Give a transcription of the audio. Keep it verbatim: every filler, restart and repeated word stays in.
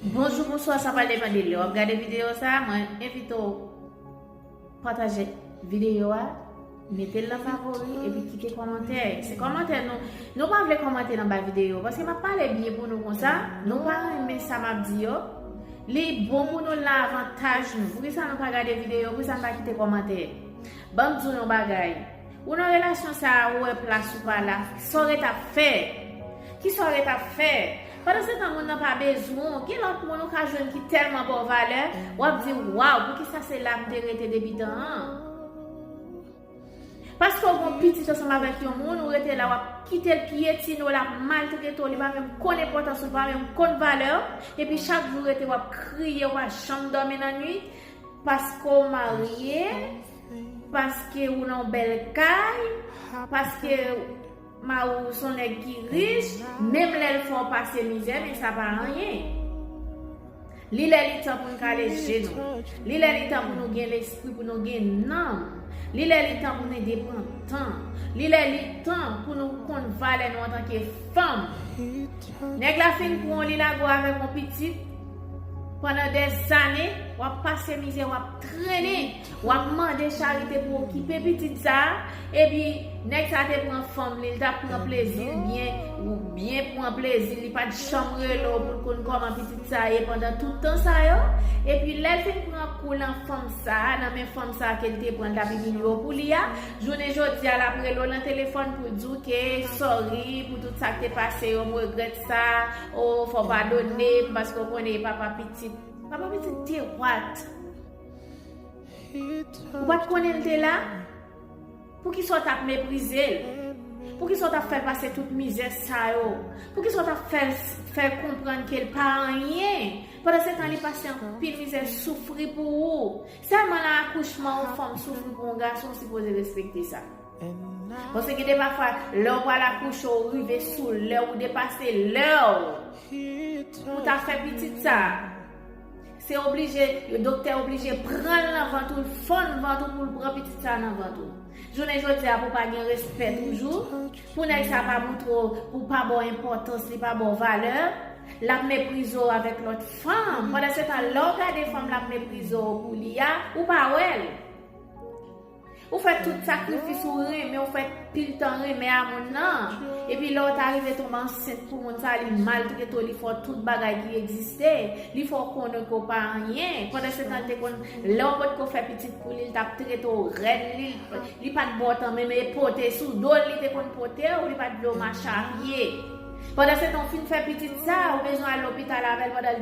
Bonjou, bonswa, sa pral depann de lè w ap gade videyo sa a. Mwen envite w pataje videyo a, mete l nan favori, epi kite kòmantè. Se kòmantè nou. Nou pa vle kòmante nan ba videyo, paske m ap pale byen pou nou konsa. Nou pa renmen sa m ap di yo. Li bon pou nou, l nan avantaj nou. Poukisa nou pa gade videyo? Poukisa nou pa kite kòmantè? Ban m di w yon bagay. Ou nan relasyon sa a, ou wè plas ou pa la. Sa w ret ap fè? Ki sa w ret ap fè? Pandan se tan moun nan pa bezwen w, gen lòt moun ou ka jwenn ki tèlman ba w valè, w ap di, "Waw, poukisa se la m te rete depi tan an?" Paske w gon pitit ansanm avèk yon moun, ou rete la, w ap kite l pyetine w, l ap maltrete w, li pa menm konn enpòtans ou, li pa menm konn valè w, epi chak jou rete w ap kriye, w pa janm dòmi nan nwit, paske w marye, paske ou nan yon bèl kay, paske mari w se yon nèg ki rich, menm lè l fè w pase mizè, men sa pa anyen. Li lè li tan pou n kale je nou. Li lè li tan pou nou gen lespri, pou nou gen nanm. Li lè li tan pou n endepandan. Li lè li tan pou nou konn valè nou antanke fanm. Nèg la fin pran w, li lage w avèk yon pitit. Pandan dèzane, w ap pase mizè, w ap trennen, w ap mande charite pou okipe pitit sa a, epi nèg sa a te pran fanm li, li t ap pran plezi l byen, ou byen pran plezi l, li pa t janm rele w pou l konn kòman pitit sa a ye pandan tout tan sa yo. Epi lè l fin pran kou nan fanm sa a, nan men fanm sa a ke l te pran, l t ap imilye w pou li a, jounen jodi a, l ap rele w nan telefòn pou l di w ke sòri pou tout sa k te pase yo, m regrèt sa, o, fò w padone m, paske w konnen e papa pitit. Papa pitit te what? Ou pa t konnen l te la? Poukisa w t ap meprize l? Poukisa w t ap fè l pase tout mizè sa yo? Poukisa w t ap fè l, fè l konprann ke l pa anyen? Pandan se tan, li pase anpil mizè, soufri pou ou. Sèlman nan akouchman, yon fanm soufri pou yon gason, ou sipoze respekte sa. Paske gen de pafwa, lè w pral akouche, ou rive sou lè, ou depase lè w pou ta fè pitit sa. Se oblije, yo, doktè oblije pran l nan vant ou, fann vant ou pou l pran pitit sa nan vant ou. Jounen jodi a, pou pa gen respè toujou, pou nèg sa pa montre w, pou pa ba w enpòtans, li pa ba w valè, l ap meprize w avèk lòt fanm. Pandan se tan, lè w gade fanm l ap meprize w pou li a, ou pa wè l. Ou fè tout sakrifis, ou renmen, ou fè pil tan renmen a moun nan. Epi lè w ta rive tonbe ansent pou moun sa, li maltrete w, li fè w tout bagay ki egziste, li fè w konnen ke w pa anyen. Pandan se tan, l te konn, lè w potko fè pitit pou li, l t ap trete w rèd, li, li pa t ba w tan menm, e pote sou do l, li te konn pote w, li pa t vle w mache a pye. Pandan se tan, w fin fè pitit sa, ou bezwen al lopital avè l pandan